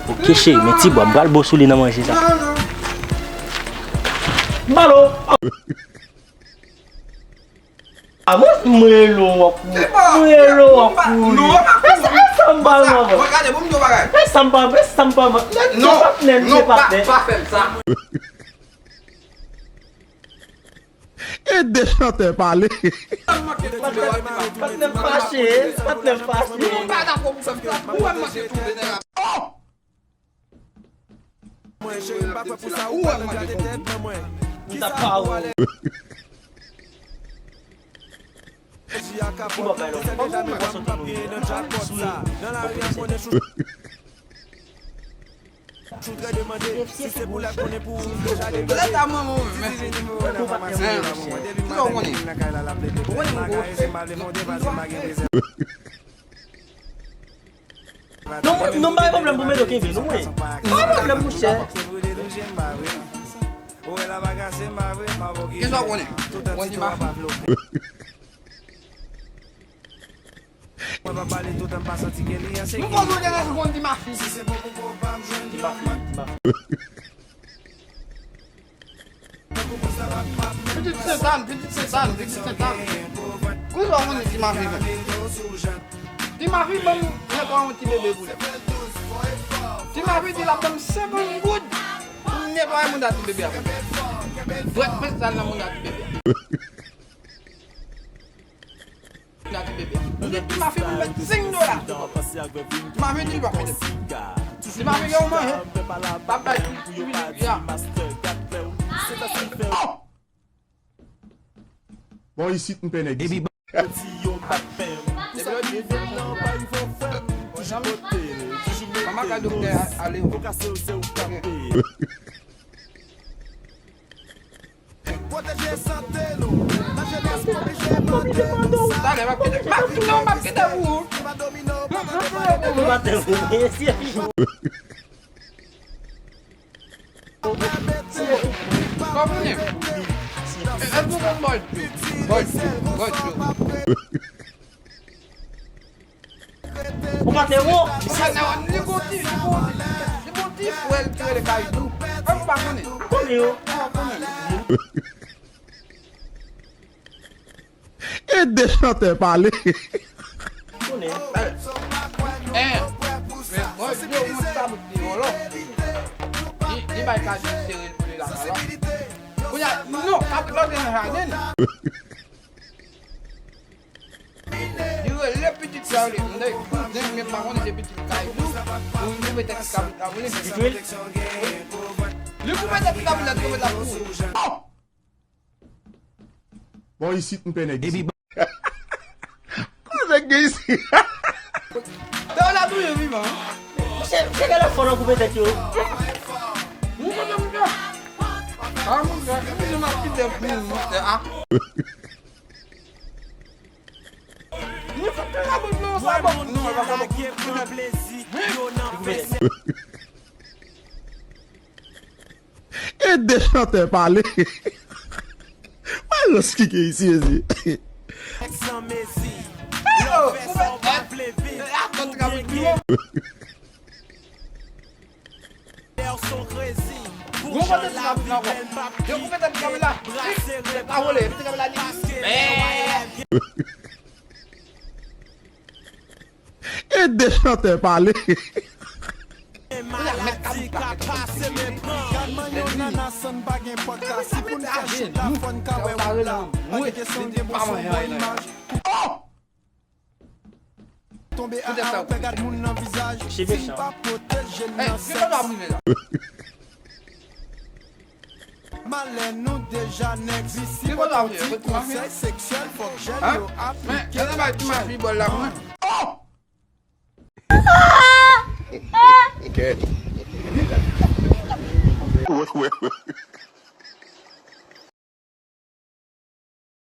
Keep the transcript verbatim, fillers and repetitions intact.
Ok cheri, men ti bwa, m pral bo sou li nan manje sa. Balo! A mwen, m rele w w ap kouri. M rele w w ap kouri. E sa, e sa m ba w avan. Mwen gade, bon, m di w bagay. E sa m ba, e sa m ba w. Non, non, pa, pa fè m sa. E de chantè pale. Patnè m fache, patnè m fache. Ou pa dakò pou fè m sa. Ou wè m manke tonbe nèg la. Oh! Mwen, cheri, m pa prè pou sa, ou pral grate tèt nan mwen. Kisa pou ale? Ki bò bay lòt? Kòman w soti nou? Nan jakpòt sa, nan lari a konnen chou. Chou trè demande, si se pou lè konnen pou ou deja demande. Leta manman w menm. Kisa w konnen? Ou konnen m gwo. Non, mwen, non, m pa gen pwoblèm pou mete w kenbe, non, mwen. Pa gen pwoblèm, monchè. Kisa w konnen? Ou konn di mafi? Nou konn nou degaje konn di mafi. Di mafi, di mafi. Pitit Sentàn, pitit Sentàn, pitit Sentàn. Kousa w konnen Ti Mafi fè? Ti Mafi ban m netwaye yon ti bebe pou li. Ti Mafi di l ap ban m senkant goud pou m netwaye mouda ti bebe a pou li. Dwèt prensipal nan mouda ti bebe a. Nan ti bebe. Li di Ti Mafi pou l mèt senk dola. Ti Mafi di l p ap mete. Ti Mafi gen yon manje. L ap bay ti pitit li a. Bon, isit m pè nèg isit. Depi yo di, manman ka doktè ale. Talè, m ap kite, m ap, non, m ap kite pou ou. Kòman w ye? Èske w konn Bòdjou? Bòdjou, Bòdjou. Ou pa te wo? Ou pa te wo? Li gon ti, li gon, li gon ti frè l ki rele Kayidou. Èske ou pa konnen? Konnen yo. Ou pa konnen. E de chantè pale. Konnen. Eh, men Bòdjou, yon ti kabrit li vòlò. Li, li bay Kayidou sere l pou li lakay la. Kounye a, non, kabrit la te nan jaden li. Li rele pitit sa yo, li, m te kouzen, men pa konnen se pitit Kayidou. Pou li koupe tèt ti kabrit la pou li. Li koupe tèt ti kabrit la, ti kabrit la pou li. Bon, isit m pè nèg isit. Kouzen gen isit. Tè w la touye vivan. Misye, misye genlè fò nan koupe tèt yo. Mwen kontan, mwen kontan. Ah, mwen kontan. Mwen kontan, mwen kontan. Ah. Mwen fout pran la bòt non, sa bòt non, la bòt. E de chantè pale. Wè rans ki gen isi, mezi. Yo, ou mèt, eh, eh, atann ti kabrit pi wo. Gwo kote ti kabrit la ankò. Yo, koupe tèt ti kabrit la. Tèt la vole, epi ti kabrit la di, eh. E de chantè pale. Kounye a, mèt kabrit la, mèt kabrit la. Gad manyen yon nana san pa gen pòt la. Si pou n fè chita fò n ka wè wout la. Pa gen kesyon gen bon son, bon imaj. Tonbe a a ou pè gad moun nan vizaj. Si n pa pwoteje n nan sèks. Malè nou deja nèg visi, pou ti konsèy seksyèl, fòk jèn yo aplike.